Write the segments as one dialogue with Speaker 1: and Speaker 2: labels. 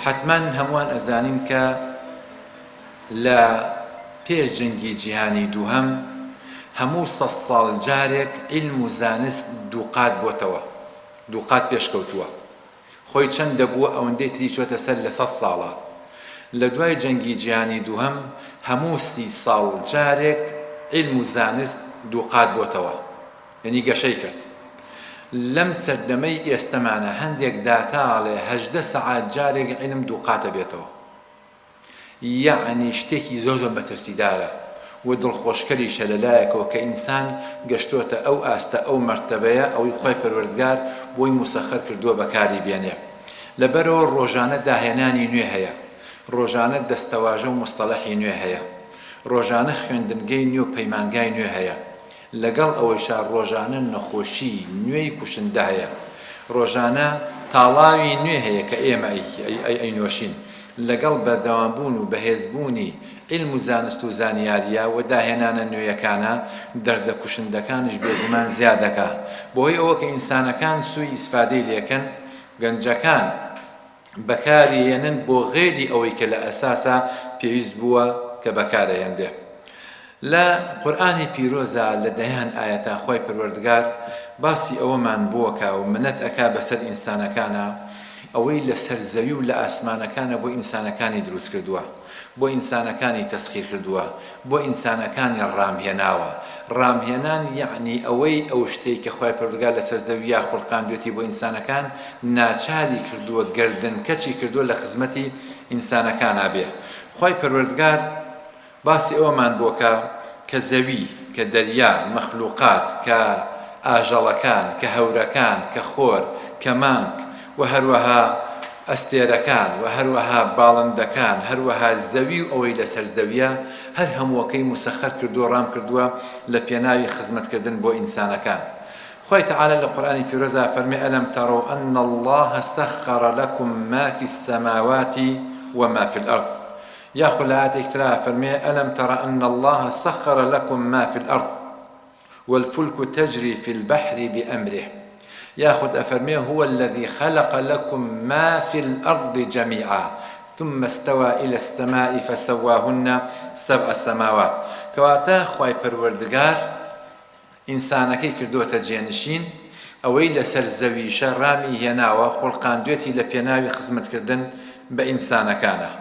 Speaker 1: حەتمەن هەمووان ئەزانین کە لە پێش جەنگی جیهانی دووهەم هەموو سەد ساڵ جارێک عیلم و زانست دووقات بۆتەوە، دووقات پێشکەوتووە. خۆی چەندە بووە ئەوەندەی تری چۆتە سەر لە سەد ساڵا. لە دوای جەنگی جیهانی دووهەم هەموو سی ساڵ جارێک عیلم و زانست دووقات بۆتەوە. یەنی گەشەی کرد. لەم سەردەمەی ئێستەمانە هەندێک داتا ئەڵێ 18 سەعات جارێک عیلم دووقاتە بێتەوە. یەعنی شتێکی زۆر زۆر مەترسیدارە و دڵخۆشکەریشە لە لایەکەوە کە ئینسان گەشتۆتە ئەو ئاستە ئەو مەرتەبەیە ئەوەی خوای پەروەردگار بۆی موسەخەر کردووە بەکاری بێنێ. لەبەرئەوە ڕۆژانە داهێنانی نوێ هەیە، ڕۆژانە دەستەواژە و موستەلەحی نوێ هەیە، ڕۆژانە خوێندنگەی نوێ و پەیمانگای نوێ هەیە، لەگەڵ ئەوەیشا ڕۆژانە نەخۆشی نوێی کوشندە هەیە، ڕۆژانە تاڵاوی نوێ هەیە کە ئێمە ئەینۆشین، لەگەڵ بەردەوامبوون و بەهێزبوونی عیلم و زانست و زانیارییە و داهێنانە نوێیەکانە، دەردە کوشندەکانیش بێگومان زیاد دەکا. بەهۆی ئەوە کە ئینسانەکان سوئی ئیسفادەی لێکەن، گەنجەکان بەکاری هێنن بۆ غەیری ئەوەی کە لە ئەساسا پێویست بووە کە بەکارئەهێنرێ. لە قورئانی پیرۆزا لە دەیان ئایەتا خوای پەروەردگار باسی ئەوەمان بۆکا و منەت ئەکا بەسەر ئینسانەکانا ئەوەی لەسەر زەوی و لە ئاسمانەکانە بۆ ئینسانەکانی دروست کردووە بۆ ئینسانەکانی تەسخیر کردووە بۆ ئینسانەکانی ڕامهێناوە ڕامهێنان یەعنی ئەوەی ئەو شتەی کە خوای پەروەردگار لەسەر زەویا خولقاندوێتی بۆ ئینسانەکان ناچاری کردووە گەردن کەچی کردووە لە خزمەتی ئینسانەکانا بێ خوای پەروەردگار باسی ئەوەمان بۆ کە کە زەوی، کە دەریا، مەخلوقات، کە ئاژەڵەکان، کە هەورەکان، کە خۆر، کە مانگ و هەروەها ئەستێرەکان و هەروەها باڵندەکان، هەروەها زەوی و ئەوەی لەسەر زەویە، هەر هەمووەکەی موسەخەر کردووە ڕام کردووە لە پێناوی خزمەتکردن بۆ ئینسانەکان. خوای تەعالا لە قورئانی پیرۆزا فەرمی الم تروا ان اللە سخر لکم ما فی السماوات وما فی الارض یاخود لە ئایەتێکی ترا ئەفەرموێ، الم تر ان اللە سخر لکم ما فی الارض والفلک تجری فی البحر بامره یاخود ئەفەرموێ، هو الذی خلق لکم ما فی الارض جمیعا ثم استوی الی السماء فسواهن سبع سماوات کەواتە خوای پەروەردگار ئینسانەکەی کردۆتە جێنشین، ئەوەی لەسەر زەویشە ڕامی هێناوە خوڵقاندوێتی لە پێناوی خزمەتکردن بە ئینسانەکانە.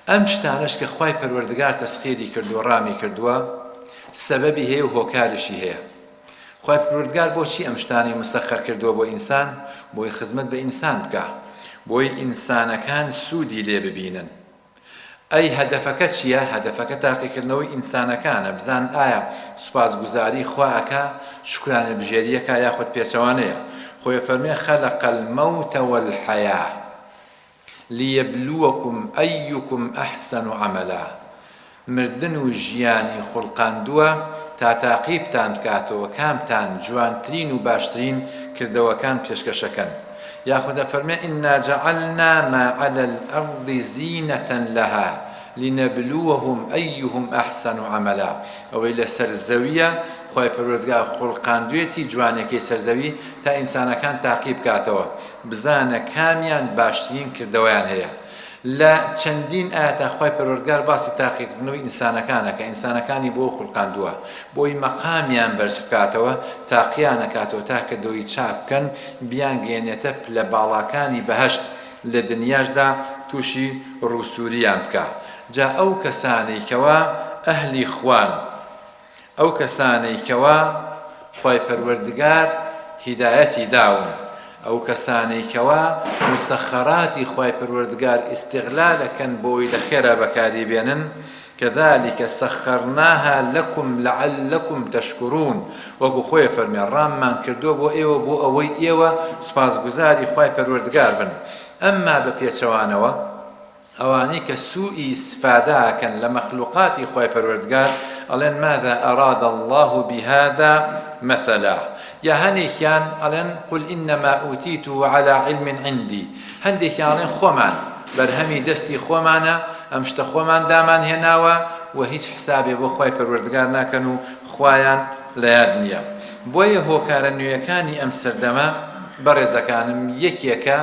Speaker 1: ئەم شتانەش کە خوای پەروەردگار تەسخیری کردووە ڕامی کردووە سەبەبی هەیە و هۆکاریشی هەیە. خوای پەروەردگار بۆچی ئەم شتانەی مسەخەر کردووە بۆ ئینسان؟ بۆی خزمەت بە ئینسان بکا، بۆی ئینسانەکان سوودی لێ ببینن. ئەی هەدەفەکە چیە؟ هەدەفەکە تاقیکردنەوەی ئینسانەکانە بزانن ئایا سوپاسگوزاری خوا ئەکا، شوکرانەبژێری ئەکا یاخود پێچەوانەیە. خۆی ئەفەرموێ خلق الموت والحیاە لیبلوکم ایکم احسن عملا مردن و ژیانی خوڵقاندووە تا تاقیبتان بکاتەوە کامتان جوانترین و باشترین کردەوەکان پێشکەشەکەن. یاخود ئەفەرمێ انا جعلنا ما علی الارض زینە لها لنبلوهم ایهم احسن عملا ئەوەی لەسەر زەویە خوای پەروەردگار خوڵقاندوێتی جوانیەکەی سەر زەوی تا ئینسانەکان تاقی بکاتەوە بزانە کامیان باشترین کردەوەیان هەیە لە چەندین ئایەتا خوای پەروەردگار باسی تاقیکردنەوەی ئینسانەکانە کە ئینسانەکانی بۆ خوڵقاندووە بۆی مەقامیان بەرز بکاتەوە تاقیانەکاتەوە تا کردەوەی چاک بکەن بیانگەیەنێتە پلە باڵاکانی بەهەشت لە دنیاشدا تووشی ڕووسووریان بکا جا ئەو کەسانەی کەوا ئەهلی خوان ئەو کەسانەی کەوا خوای پەروەردگار هیدایەتی داون، ئەو کەسانەی کەوا موسەخەراتی خوای پەروەردگار ئیستغلال ئەکەن بۆی لە خێرا بەکاری بێنن، کذلک سخرناها لکم لعلکم تشکرون، وەکو خۆی ئەفەرموێ ڕاممان کردووە بۆ ئێوە بۆ ئەوەی ئێوە سوپاسگوزاری خوای پەروەردگار بن، ئەمما بە پێچەوانەوە، ئەوانەی کە سوئی ئیستفادە ئەکەن لە مەخلوقاتی خوای پەروەردگار ئەڵێن ماذا اراد اللە بهذا مثلا یا هەنێکیان ئەڵێن قل انما اوتیته علی علم عندی هەندێکیان ئەڵێن خۆمان بەرهەمی دەستی خۆمانە ئەم شتە خۆمان دامان هێناوە و هیچ حسابێ بۆ خوای پەروەردگار ناکەن و خوایان لە یاد نییە بۆیە هۆکارە نوێیەکانی ئەم سەردەمە بەڕێزەکانم یەکێکە.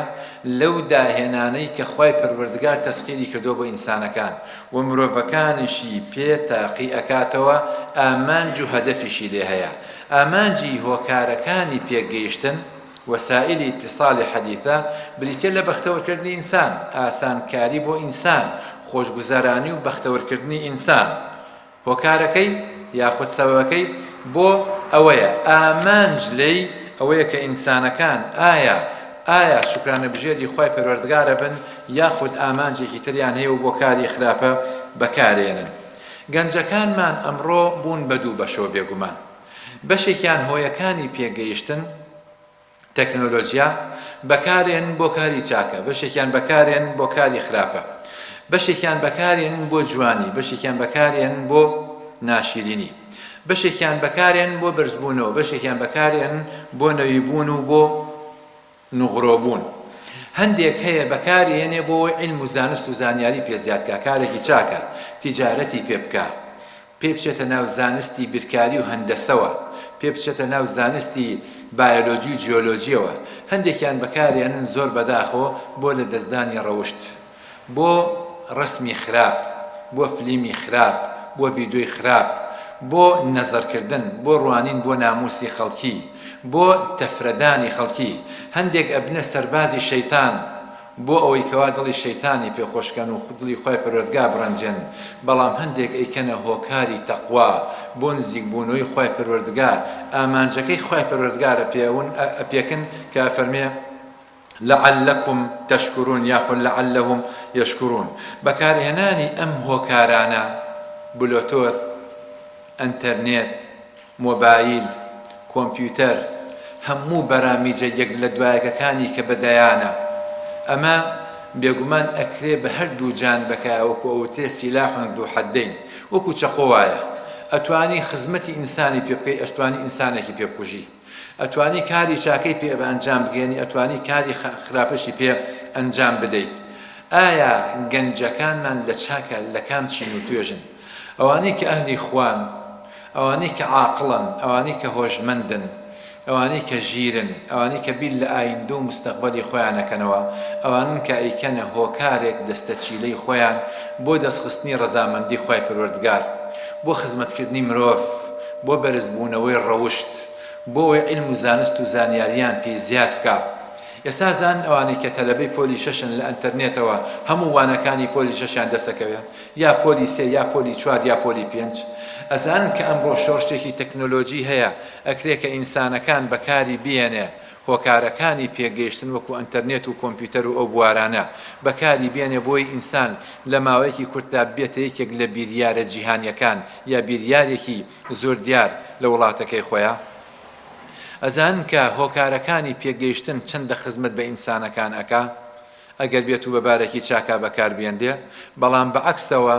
Speaker 1: لەو داهێنانەی کە خوای پەروەردگار تەسخیری کردووە بۆ ئینسانەکان و مرۆڤەکانیشی پێ تاقی ئەکاتەوە ئامانج و هەدەفیشی لێ هەیە ئامانجی هۆکارەکانی پێکگەیشتن وسائل اتصال حدیثە بریتیە لە بەختەوەرکردنی ئینسان ئاسانکاری بۆ ئینسان خۆشگوزەرانی و بەختەوەرکردنی ئینسان هۆکارەکەی یاخود سەبەبەکەی بۆ ئەوەیە ئامانج لێی ئەوەیە کە ئینسانەکان ئایا ئایا شوکرانەبژێری خوای پەروەردگارە بن یاخود ئامانجێکی تریان هەیە و بۆ کاری خراپە بەکارێنن. گەنجەکانمان ئەمڕۆ بوون بە دوو بەشەوە بێگومان بەشێکیان هۆیەکانی پێگەیشتن تەکنۆلۆجیا بەکارێنن بۆ کاری چاکە، بەشێکیان بەکارێنن بۆ کاری خراپە، بەشێکیان بەکارێنن بۆ جوانی، بەشێکیان بەکارێنن بۆ ناشیرینی، بەشێکیان بەکارێنن بۆ بەرزبوونەوە، بەشێکیان بەکارێنن بۆ نەویبوون و بۆ نغرۆبوون. هەندێک هەیە بەکارێنێ بۆ ئەوەی عیلم و زانست و زانیاری پێ زیاد کا، کارێکی چاکە، تیجارەتی پێ بکا، پێ بچێتە ناو زانستی بیرکاری و هەندەسەوە، پێ بچێتە ناو زانستی بایۆلۆجی و جیۆلۆجیەوە، هەندێکیان بەکارێنن زۆر بەداخەوە بۆ لەدەستدانی ڕەوشت، بۆ ڕەسمی خراپ، بۆ فلیمی خراپ، بۆ ڤیدۆی خراپ، بۆ نەزەرکردن، بۆ ڕوانین بۆ ناموسی خەڵکی، بۆ تەفرەدانی خەڵکی، هەندێک ئەبنە سەربازی شەیتان، بۆ ئەوەی کەوا دڵی شەیتانی پێ خۆش کەن و دڵی خوای پەروەردگار بڕەنجێنن، بەڵام هەندێک ئەیکەنە هۆکاری تەقوا بۆ نزیک بوونەوەی خوای پەروەردگار، ئامانجەکەی خوای پەروەردگار ئەپێون ئەپێکن کە ئەفەرمێ، لعلکم تشکرون یاخود لعلهم یشکرون، بەکارهێنانی ئەم هۆکارانە، بلۆتۆث، ئەنتەرنێت، مۆبایل، کۆمپیوتەر، هەموو بەرامیجە یەک لە دوایەکەکانی کە بە دەیانە. ئەمە بێگومان ئەکرێ بە هەردوو جانبەکە وەکو ئەوترێ سلاح ذو حدین وەکو چەقۆ وایە ئەتوانی خزمەتی ئینسانی پێ بکەی ئەشتوانی ئینسانێکی پێ بکوژی ئەتوانی کاری چاکەی پێ بە ئەنجام بگەیەنی ئەتوانی کاری خراپەشی پێ ئەنجام بدەیت ئایا گەنجەکانمان لە چاکە لە کام چین و توێژن ئەوانەی کە ئەهلی خوان، ئەوانەی کە عاقڵن، ئەوانەی کە هۆشمەندن، ئەوانەی کە ژیرن، ئەوانەی کە بیر لە ئایندە و موستەقبەلی خۆیان ئەکەنەوە، ئەوانەن کە ئەیکەنە هۆکارێک دەستەچیلەی خۆیان بۆ دەستخستنی ڕەزامەندی خوای پەروەردگار، بۆ خزمەتکردنی مرۆڤ، بۆ بەرزبوونەوەی ڕەوشت، بۆ ئەوەی عیلم و زانست و زانیاریان پێ زیاد بکا. ئێستا زانن ئەوانەی کە تەلەبەی پۆلی شەشن لە ئەنتەرنێتەوە هەموو وانەکانی پۆلی شەشیان دەستەکەوێ؟ یا پۆلی سێ یا پۆلی چوار یا پۆلی پێنج ئەزانن کە ئەمڕۆ شۆڕشتێکی تەکنۆلۆجی هەیە ئەکرێ کە ئینسانەکان بەکاری بێنێ هۆکارەکانی پێگەیشتن وەکو ئەنتەرنێت و کۆمپیوتەر و ئەو بوارانە بەکاری بێنێ بۆی ئینسان لە ماوەیەکی کورتدا ببێتە یەکێک لە بیریارە جیهانیەکان یا بیریارێکی زۆر دیار لە وڵاتەکەی خۆیا ئەزانن کە هۆکارەکانی پێگەیشتن چەندە خزمەت بە ئینسانەکان ئەکا ئەگەر بێت و بە بارێکی چاکا بەکار بێنرێ، بەڵام بە عەکسەوە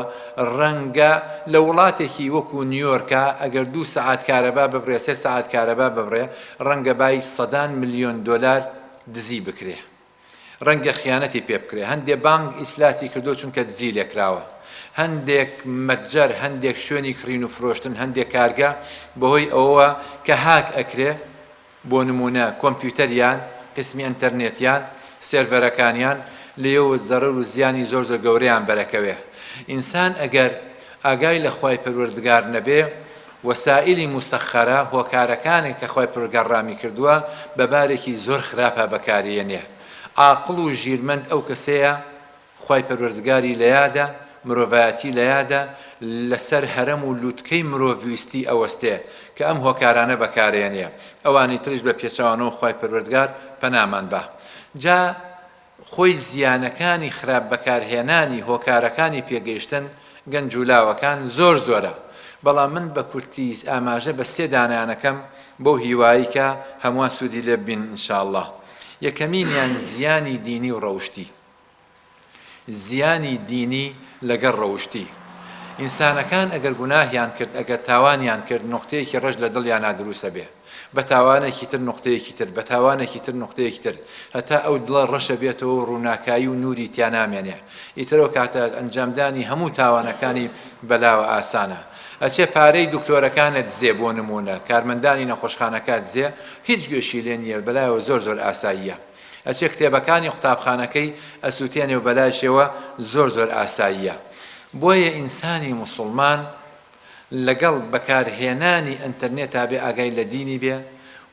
Speaker 1: ڕەنگە لە وڵاتێکی وەکو نیۆرکا ئەگەر دوو سەعات کارەبا ببڕێ سێ سەعات کارەبا ببڕێ ڕەنگە بای سەدان ملیۆن دۆلار دزی بکرێ ڕەنگە خیانەتی پێ بکرێ هەندێ بانک ئیفلاسی کردووە چونکە دزی لێکراوە هەندێک مەتجەر هەندێک شوێنی کڕین و فرۆشتن هەندێک کارگە بەهۆی ئەوەوە کە هاک ئەکرێ بۆ نموونە کۆمپیوتەریان، قیسمی ئەنتەرنێتیان، سێرڤەرەکانیان، لێیەوە زەرەر و زیانی زۆر زۆر گەورەیان بەرەکەوێ. ئینسان ئەگەر ئاگای لە خوای پەروەردگار نەبێ، وەسائیلی موسەخەرە، هۆکارەکانێک کە خوای پەروەردگار ڕامی کردووە، بە بارێکی زۆر خراپا بەکاریەنێ. عاقڵ و ژیرمەند ئەو کەسەیە خوای پەروەردگاری لەیادە، مرۆڤایەتی لەیادە، لەسەر هەرەم و لوتکەی مرۆڤویستی ئەوەستێ، کە ئەم هۆکارانە بەکارێنێ، ئەوانی تریش بە پێچەوانەوە خوای پەروەردگار پەنامان با. جا خۆی زیانەکانی خراپ بەکارهێنانی هۆکارەکانی پێگەیشتن گەنج و لاوەکان زۆر زۆرە، بەڵام من بە کورتی ئاماژە بە سێ دانەیان ئەکەم بەو هیوایەی کە هەمووان سوودی لێ ببینن ان شاء اللە. یەکەمینیان زیانی دینی و ڕەوشتی. زیانی دینی لەگەڵ ڕەوشتی. ئینسانەکان ئەگەر گوناهیان کرد، ئەگەر تاوانیان کرد، نوقتەیەکی ڕەش لە دڵیانا دروست ئەبێ. بە تاوانێکی تر نوقتەیەکی تر، بە تاوانێکی تر نوقتەیەکی تر، هەتا ئەو دڵە ڕەشە بێتەوە و ڕووناکایی و نووری تیا نامێنێ. ئیتر ئەو کاتە ئەنجامدانی هەموو تاوانەکانی بەلاوە ئاسانە. ئەچێ پارەی دکتۆرەکان ئەدزێ بۆ نموونە، کارمەندانی نەخۆشخانەکە ئەدزێ، هیچ گوێشی لێ نییە، بەلایەوە زۆر زۆر ئاساییە. ئەچێ کتێبەکانی قوتابخانەکەی ئەسوتێنێ و بەلایشەوە زۆر زۆر ئاساییە. بۆیە ئینسانی موسوڵمان لەگەڵ بەکارهێنانی ئەنتەرنێتا بێ ئاگای لە دینی بێ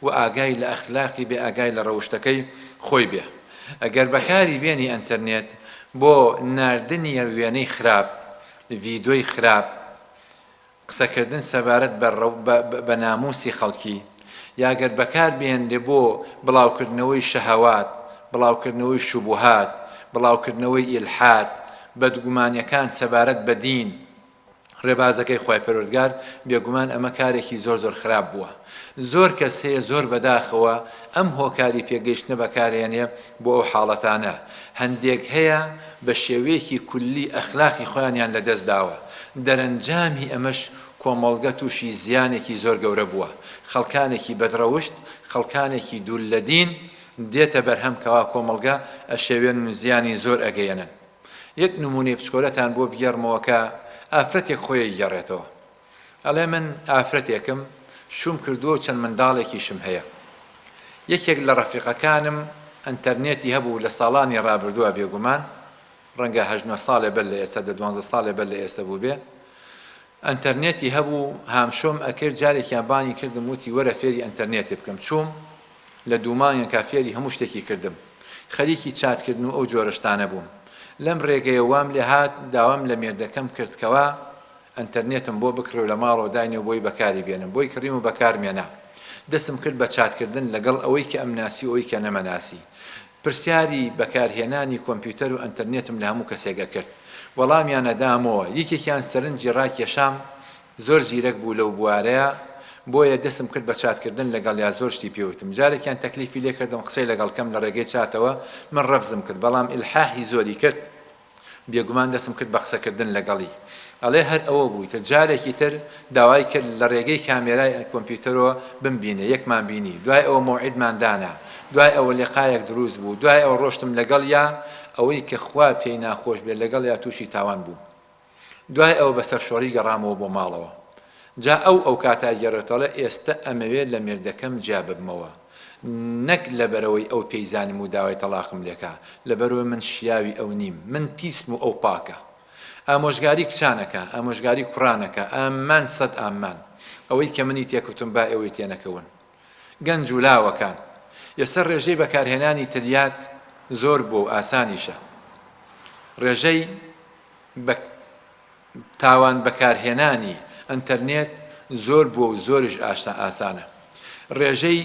Speaker 1: و ئاگای لە ئەخلاقی بێ ئاگای لە ڕەوشتەکەی خۆی بێ. گەر بەکاری بێنی ئەنتەرنێت بۆ ناردنی وێنەی خراپ، ڤیدۆی خراپ، قسەکردن سەبارەت بە بە ناموسی خەڵکی، یا گەر بەکار بهێنرێ بۆ بڵاوکردنەوەی شەهەوات، بڵاوکردنەوەی شوبوهات، بڵاوکردنەوەی ئیلحاد، بەدگومانیەکان سەبارەت بە دین، ڕێبازەکەی خوای پەروەردگار، بێگومان ئەمە کارێکی زۆر زۆر خراپ بووە. زۆر کەس هەیە زۆر بەداخەوە ئەم هۆکاری پێگەیشتنە بەکارهێنێ بۆ ئەو حاڵەتانە. هەندێک هەیە بە شێوەیەکی کوللی ئەخلاقی خۆیانیان لەدەست داوە. دەرەنجامی ئەمەش کۆمەڵگە تووشی زیانێکی زۆر گەورە بووە. خەڵکانێکی بەدڕەوشت، خەڵکانێکی دوور لە دین دێتە بەرهەم کەوا کۆمەڵگە ئەشێوێنن و زیانی زۆر ئەگەیەنن. یەک نموونەی بچکۆلەتان بۆ بگێڕمەوە کە ئافرەتێک خۆی ئەیگێڕێتەوە. ئەڵێ من ئافرەتێکم شووم کردووە و چەند منداڵێکیشم هەیە. یەکێک لە ڕەفیقەکانم ئەنتەرنێتی هەبوو لە ساڵانی ڕابردووە بێگومان ڕەنگە هەشت نۆ ساڵێ بەر لە ئێستا دە دوانزە ساڵێ بەر لە ئێستا بووبێ ئەنتەرنێتی هەبوو هامشۆم ئەکرد جارێکیان بانگی کردم وتی وەرە فێری ئەنتەرنێتێ بکەم چووم لە دوومانگێکا فێری هەموو شتێکی کردم خەریکی چات کردن و ئەو جۆرە شتانە بووم لەم ڕێگەیە وام لێهات داوام لە مێردەکەم کرد کەوا ئەنتەرنێتم بۆ بکڕێ و لە ماڵەوە داینێ و بۆی بەکاری بێنم بۆی کڕیم و بەکارمێنا دەسم کرد بە چات کردن لەگەڵ ئەوەی کە ئەمناسی و ئەوی کە نەمەناسی پرسیاری بەکارهێنانی کۆمپیوتەر و ئەنتەرنێتم لە هەموو کەسێک ئەکرد وەڵامیان ئەدامەوە یەکێکیان سەرنجی ڕاکێشام زۆر زیرەک بوو لەو بوارەیا بۆیە دەسم کرد بە چات کردن لەگەڵیا زۆر شتی پێ وتم جارێکیان تەکلیفی لێ کردم قسەی لەگەڵ کەم لە ڕێگەی چاتەوە من ڕەفزم کرد بەڵام ئیلحاحی زۆری کرد بێگومان دەسم کرد بە قسە کردن لەگەڵی ئەڵێ هەر ئەوە بوو ئیتر جارێکی تر داوای کرد لە ڕێگەی کامێرای کۆمپیوتەرەوە بمبینێ یەکمان بینی دوای ئەوە مەوعیدمان دانا دوای ئەوە لیقایەک دروست بوو دوای ئەوە ڕۆشتم لەگەڵیا ئەوەی کە خوا پێی ناخۆش بێت لەگەڵیا تووشی تاوان بووم دوای ئەوە بە سەرشۆڕی گەڕامەوە بۆ ماڵەوە. جا ئەو ئەوکاتە ئەگێڕێتەوە ئەڵێ ئێستە ئەمەوێ لە مێردەکەم جیا ببمەوە. نەک لەبەرئەوەی ئەو پێی زانم و داوای تەڵاقم لێکا، لەبەرئەوەی من شیاوی ئەو نیم. من پیسم و ئەو پاکە. ئامۆژگاری کچان ئەکا، ئامۆژگاری کوڕان ئەکا، ئامان سەد ئامان. ئەوەی کە منی تێکوتم با ئێوەی تێنەکەون. گەنج و لاوەکان. ئێستە ڕێژەی بەکارهێنانی تلیاک زۆر بووە و ئاسانیشە. ڕێژەی. بە تاوان بەکارهێنانی ئەنتەرنێت زۆر بووە و زۆریش ئاسانە. ڕێژەی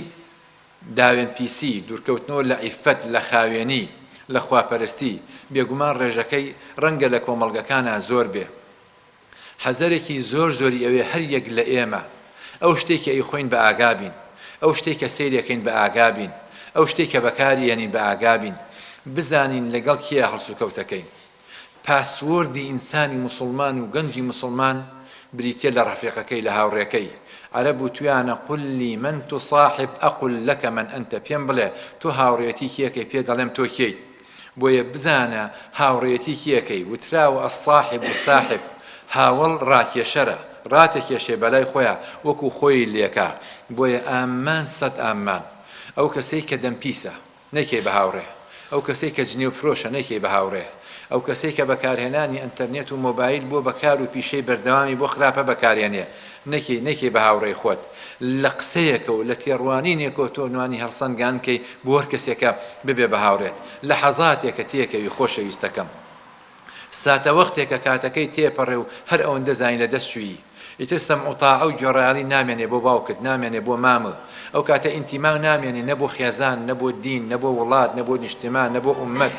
Speaker 1: داوێن پیسی، دوورکەوتنەوە لە عیففەت، لە خاوێنی، لە خواپەرستی، بێگومان ڕێژەکەی ڕەنگە لە کۆمەڵگەکانا زۆر بێ. حەزەرێکی زۆر زۆری ئەوێ هەر یەک لە ئێمە ئەو شتەی کە ئەیخۆین بە ئاگا بین، ئەو شتەی کە سەیرێکەین بە ئاگا بین، ئەو شتەی کە بەکاری ئەنین بە ئاگا بین، بزانین لەگەڵ کێیا هەڵسوکەوتەکەین. پاسوۆردی ئینسانی موسڵمان و گەنجی موسڵمان بریتیە لە ڕەفیقەکەی لە هاوڕێکەی، عەرەب وتویانە قل لی من تصاحب اقل لک من انت پێم بڵێ تۆ هاوڕێیەتی کێ ئەکەی پێ دەڵێم تۆ کێیت بۆیە بزانە هاوڕێیەتی کێ ئەکەی وتراوە الصاحب ساحب هاوەڵ ڕاکێشەرە ڕاتەکێشێ بەلای خۆیا وەکو خۆی لێکا بۆیە ئامان سەد ئامان ئەو کەسەی کە دەم پیسە. نەیکەی بە هاوڕێ. ئەو کەسەی کە جنێو فرۆشە نەیکەی بە هاوڕێ. ئەو کەسەی کە بەکارهێنانی ئەنتەرنێت و مۆبایل بووە بە کار و پیشەی بەردەوامی بۆ خراپە بەکارێنێ نەکەی نەیکەی بە هاوڕێی خۆت. لە قسەیەکەوە لە تێڕوانینێکەوە تۆ نوانی هەڵسەنگان کەی بۆ هەر کەسێکە ببێ بە هاوڕێت. لەحەزاتێکە تێکەوی خۆشەویستەکەم. ساتەوەختێکە کاتەکەی تێپەڕێ و هەر ئەوەندە زانی لە دەست چوویی. ئیتر سەمع و تاعە و گوێڕایەڵی نامێنێ بۆ باوکت، نامێنێ بۆ مامت. ئەو کاتە ئینتیما نامێنێ نە بۆ خێزان، نە بۆ دین، نە بۆ وڵات، نە بۆ نیشتمان، نە بۆ ئوممەت.